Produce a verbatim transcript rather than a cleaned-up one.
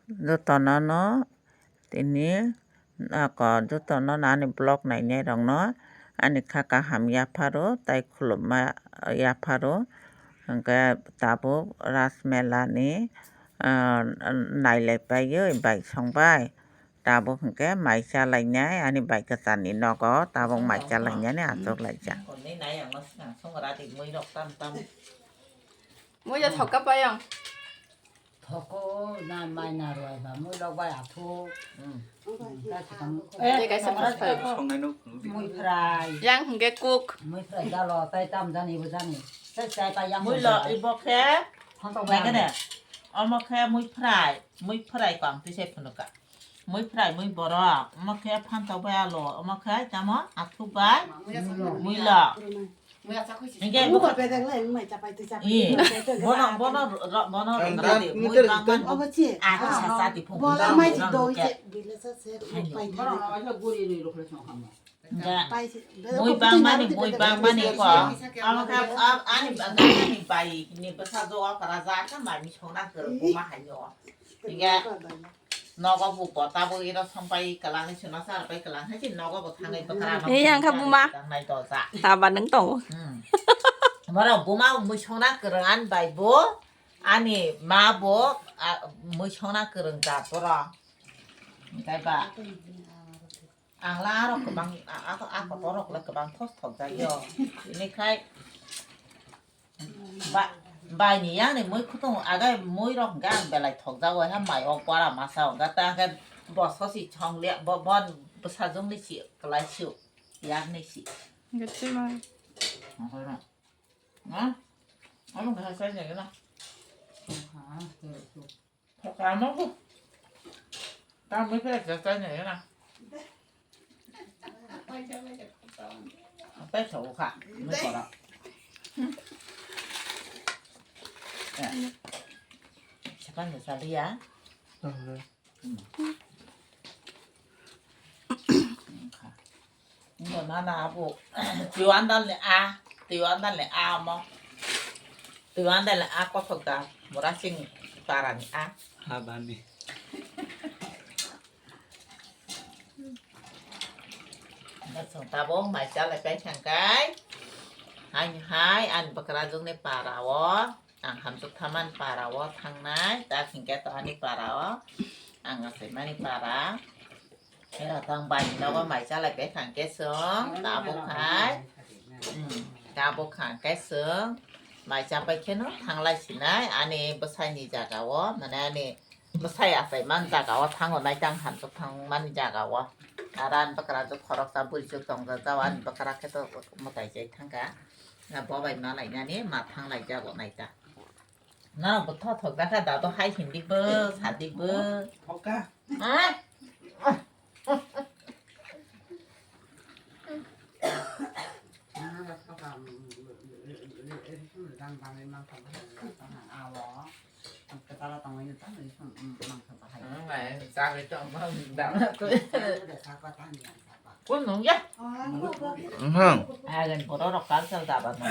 Jotono no tini nokol jotono ani vlog nainai rokno ani kha kaham yapharo tai khulumma yapharo, hwnkhe tabuk Ras Mela ni, ah, nailai paiwi bai songbai. Tabuk hwnkhe mai chalainai ani bai kwcharni nogo tabuk mai chalainani achuk laijak. Mui ya thok ka payang. Thoko na mai na rwai ba mui lok bai athu. Hmm. Tei kaisa mui phai. Mui phrai. Yang hwnkhe cook. Mui phrai jalo tai tam jani bo jani. Tei chai pa yang. Mui lo ibo khe. Thangtok bai. Nai kene. Omo khe mui phrai, mui phrai kong tei se phunuka. Mui phrai, mui borok, omo khe phantok bai alu, omo khe tamo athuk bai mui lo. Hingke bono, bono, bono, bono rwdi, mui bangmani. Acha sa di phung. Hingke mui bangmani, mui bangmani ko. Omo khe ani bagwi ani bai ni bwsa jo okra ja khe mai mi songna kwrwng buma haino. Hingke nogo bo bota bo iro songpai kwlangwi suna sa pai kwlang hai se nogo bo thangwi bwkra no. Ei, ang kha buma. Tangnai doja. Taba nung tongo. Hmm. Borok buma mui songna kwrwng ani bai bo, ani ma bo, a, mui songna kwrwng ja borok. Hingke ba. Ang la arok kwbang, a, a, a kotor rok le kwbang thos thok jagio. Bini khai ba, bai ni yang ni mui khutung agai mui rok hingke ang belai thok jago ha mai o kwara masa o gata hingke boso si chong le bo, bon bwsajwng ni si kwlai si o yak ni si. Gete mai. Ang khe rong. Ha? Ano khe sai jagina. Thok ka mo bu. Ta mui phai sa sa ne na. Apai sa u kha. Mui kora. Ya. Siapa nggak salah ya? Hmm. Ngo nana abu. Tiwandal ni a. Tiwandal ni a mo. Tiwandal ni a kothok da. Murasing para ni a. Habani. Dasong tabok mai chalai kai thangkai. Hai hai ani bakrajwk ni para o. Ang hamsuk thaman para o thangnai. Tak hingke to ani para o. Ang asai mani para. Era tang bai nogo mai chalai pai thang ke song, tabuk hai. Hmm, tabuk hai ke song. Mai chapai kheno thanglai sinai ani bwsai ni jaga o, mane ani bwsai achai man jaga o thango nai tang hamsuk thang mani jaga o. Aran bwkra juk khoroksa buri juk tong jak jao ani bwkra khe to mwtai jai thangka. Na bo bai ma lai nani ma thang lai jago nai ta. Norok bo thok thok jakha da, to hai hindi bo, sadi bo. Thok kha. Ah. Kun nung ya. Hang. Agan borok rok kalsal da ba nung.